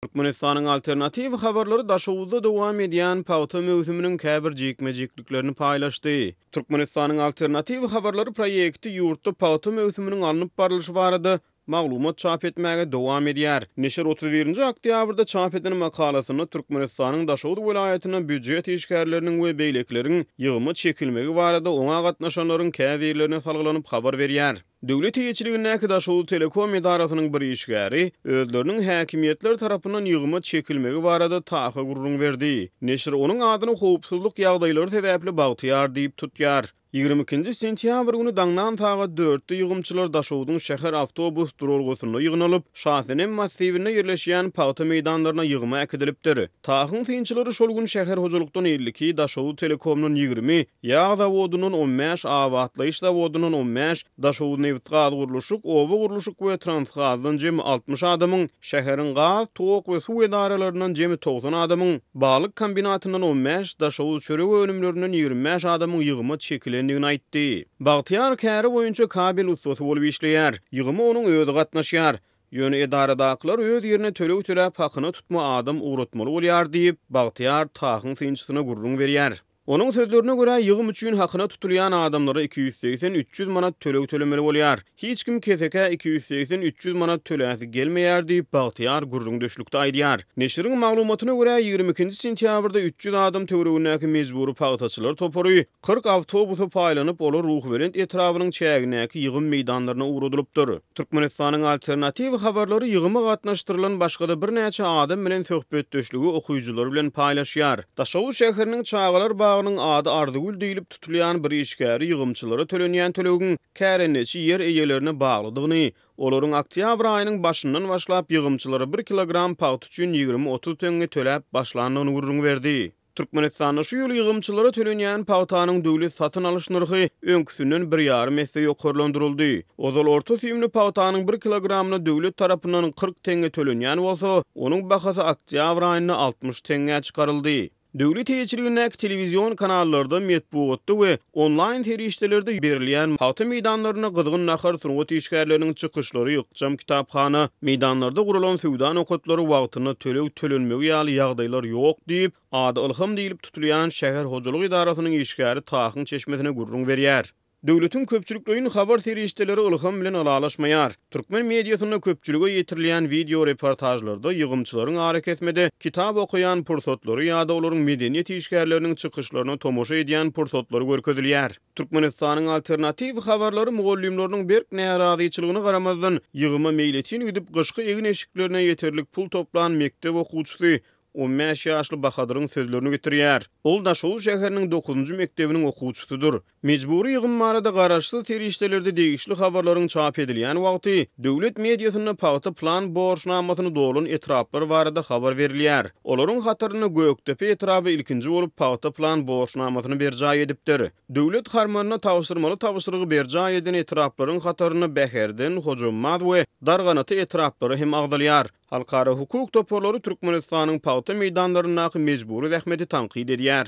Türkmenistanyň alternatiw habarlary Daşoguzda dowam edýän pagta möwsüminiň käbir jikme-jikliklerini paýlaşdy. Türkmenistanyň alternatiw habarlary proýekti ýurtda pagta möwsüminiň alnyp barlyşy barada maglumat çap etmäge dowam edýär. Neşir 31-nji oktýabrda çap eden makalasynda Türkmenistanyň Daşoguz welaýatynda býujet işgärleriniň we beýlekileriň ýygyma çekilmegi barada oňa gatnaşanlaryň käbirlerine salgylanyp habar berýär. Döwlet eýeçiligindäki Daşoguztelekom edarasynyň bir işgäri özleriniň häkimiýetler tarapyndan ýygyma çekilmegi barada Taha gürrüň berdi. Neşir onuň adyny howpsuzlyk ýagdaýlary sebäpli Bagtyýar diýip tutýar. 22-nji sentýabr güni daňdan sagat dörtde ýygymçylar Daşogzuň şäher awtobus duralgasynda ýygnalyp, Şasenem massiwinde ýerleşýän pagta meýdanlaryna ýygyma äkidilipdir. Tahyň synçylary şol gün şäher hojalykdan 52, Daşoguztelekomdan 20, Ýag zawodyndan 15, abatlaýyş zawodyndan 15, Daşoguznebitgazgurluşyk, oba gurluşyk we Transgazdan jemi 60 adamyň, şäheriň gaz, tok we suw edaralaryndan jemi 90 adamyň, balyk kombinatyndan 15, Daşoguz çörek önümlerinden 25 adamyň ýygyma çekilendigini aýtdy. Bagtyýar käri boýunça kabel ussasy bolup işleýär. Ýygyma onuň özi gatnaşýar. Ýöne edaradakylar öz ýerine töleg töläp hakyna tutma adam ugratmaly bolýar diýip, Bagtyýar Tahyň synçysyna gürrüň berýär. Onuň sözlerine görä, ýygym üçin hakyna tutulýan adamlara 280-300 manat töleg tölemeli bolýar. Hiç kim kesekä 280-300 manat töläsi gelmeýär diýip, Bagtyýar gürrüňdeşlikde aýdýar. Neşiriň maglumatyna görä, 22-nji sentýabrda 300 adam töweregindäki mejbury pagtaçylar topary 40 awtobusa paýlanyp, olar Ruhubelent etrabynyň çägindäki ýygym meýdanlaryna ugradylypdyr. Türkmenistanyň alternatiw habarlary ýygyma gatnaşdyrylan başga-da birnäçe adam bilen söhbetdeşligi okyjylary bilen paýlaşýar. Daşoguz şäheriniň çagalar bagynyň ady Arzygül diýlip tutulýan bir işgäri ýygymçylara tölenýän tölegiň kärendeçi ýer eýelerine baglydygyny, olaryň oktýabr aýynyň başyndan başlap ýygymçylara bir kilogram pagta üçin 20-30 teňňe töläp başlandygyny gürrüň berdi. Türkmenistanda şu ýyl ýygymçylara tölenýän pagtanyň döwlet satyn alyş nyrhy öňküsinden bir ýarym esse ýokarlandyryldy. Ozal orta süýümli pagtanyň bir kilogramyna döwlet tarapyndan 40 teňňe tölenýän bolsa, onuň bahasy oktýabr aýynda 60 teňňä çykaryldy. Döwlet eýeçiligindäki telewizion kanallarda, metbugatda we onlaýn serişdelerde berilýän pagta meýdanlarynda gyzgyn nahar sungat işgärleriniň çykyşlary, ykjam kitaphana, meýdanlarda guralan söwda nokatlary wagtynda töleg tölenmegi ýaly ýagdaýlar ýok diýip, ady Ylham diýlip tutulýan şäher hojalyk edarasynyň işgäri Tahyň çeşmesine gürrüň berýär. Döwletiň köpçülikleýin habar serişdeleri Ylham bilen ylalaşmaýar. Türkmen mediasynda köpçülige ýetirilýän wideo reportažlarda ýygymçylaryň arakesmede kitap okaýan pursatlary ýa-da olaryň medeniýet işgärleriniň çykyşlaryna tomaşa edýän pursatlary görkezilýär. Türkmenistanyň alternatiw habarlary mugallymlarynyň berk närazyçylygyna garamazdan, ýygyma meýletin gidip, gyşky egin-eşiklerine ýeterlik pul toplan mekdep okuwçysy 15 ýaşly Bahadyryň sözlerini getirýär. Ol Daşoguz şäheriniň dokuzynjy mekdebiniň okuwçysydyr. Mejbury ýygym barada garaşsyz serişdelerde degişli habarlaryň çap edilýän wagty, döwlet mediasynda pagta plan borçnamasyny dolan etraplar barada habar berilýär. Olaryň hatarynda Gökdepe etraby ilkinji bolup pagta plan borçnamasyny berjaý edipdir. Döwlet harmanyna tabşyrmaly tabşyrygy berjaý eden etraplaryň hatarynda Bäherden, Hojambaz we Darganata etraplary hem agzalýar. Halkara hukuk toparlary Türkmenistanyň pagta meýdanlaryndaky mejbury zähmeti tankyt edýär.